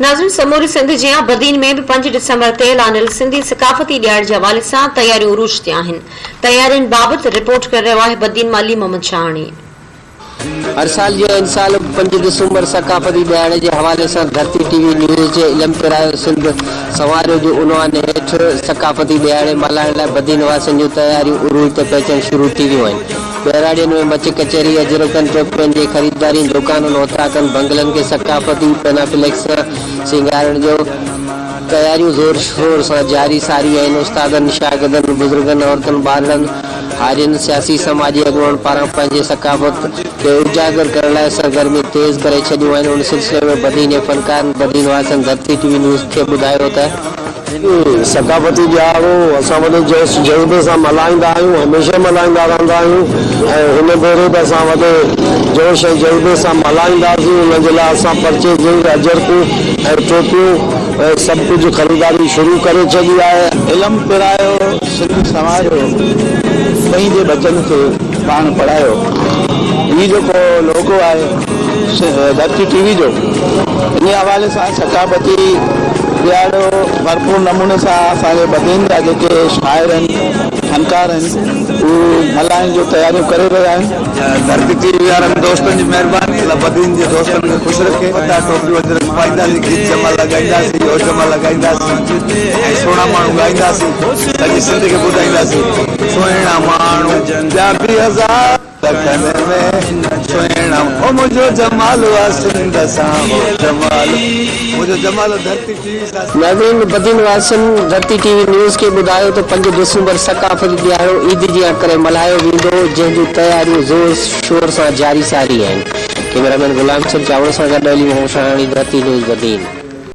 ناظرين سموري سنڌ جيان بدين ۾ به پنج ڊسمبر تي اعلانيل سنڌي ثقافتي ڏهاڙي جي حوالي سان تياريون عروج تي آهن. تيارين بابت رپورٽ ڪري رهيو آهي بدين مان علي محمد شاهاڻي. هر سال جيان هن سال به پنج ڊسمبر ثقافتي ڏهاڙي جي حوالي سان ڌرتي ٽي وي نيوز جي علم پرايو سنڌ سنواريو جي عنوان هيٺ ثقافتي ڏهاڙي ملهائڻ لاء بدين واسين جون تياريون عروج تي پهچڻ شروع ٿي ويون آهن. ٻهراڙين ۾ مچ ڪچهري، اجرڪن، ٽوپين جي خريدارين، دوڪانن، اوطاقن، بنگلن کي ثقافتي پينافليڪس سان سينگارڻ جو تياريون زور شور سان جاري ساري آهن. استادن، شاگردن، بزرگن، عورتن، ٻارڙن، هارين، سياسي سماجي اڳواڻن پاران پنهنجي ثقافت کي اجاگر ڪرڻ لاء سرگرميون تيز ڪري ڇڏيون آهن. ان سلسلي ۾ بدين جي فنڪارن بدين واسين ڌرتي ٽي وي نيوز کي ٻڌايو ته. ثقافتي ڏهاڙو اسان وڏي جوش جذبي سان ملهائيندا آهيون، هميشه ملهائيندا رهندا آهيون ۽ هن ڀيري به اسان وڏي جوش ۽ جذبي سان ملهائينداسين، ان جي لاء اسان پرچيزنگ، اجرڪون ۽ ٽوپيون ۽ سڀ ڪجهه خريداري شروع ڪري ڇڏي آهي. علم پرايو سنڌ سنواريو، پنهنجي ٻچن کي پاڻ پڙهايو. هي جيڪو لوگو آهي ڌرتي ٽي وي جو ان جي حوالي سان ثقافتي ڏهاڙو ڀرپور نموني سان اسان جي بدين جا جيڪي شاعر آهن فنڪار آهن هو ملهائڻ جون تياريون ڪري رهيا آهن. ڌرتي ٽي وي وارن دوستن جي مهرباني الله بدين جي دوستن کي خوش رکي پتا ٽوپيون اجرڪ پائينداسين گيت جمالا ڳائينداسين هو جمالا ڳائينداسين ۽ سهڻا ماڻهو ڳائينداسين سڄي سنڌ کي ٻڌائينداسين سهڻا ماڻهو ٻيا به هزار لکن ۾ سهڻا او منهنجو جمالو آ سنڌ سان هو جمالو منهنجو جمالو ڌرتي ٽي وي سان. ناظرين بدين واسين ڌرتي ٽي وي نيوز کي ٻڌايو ته پنج ڊسمبر ثقافتي ڏهاڙو عيد جيان ڪري ملهايو ويندو جنهن جون تياريون زور شور سان جاري ساري آهن ڪئميرا مين غلام حسين چاوڙو سان گڏ علي محمد شاهاڻي ڌرتي نيوز بدين.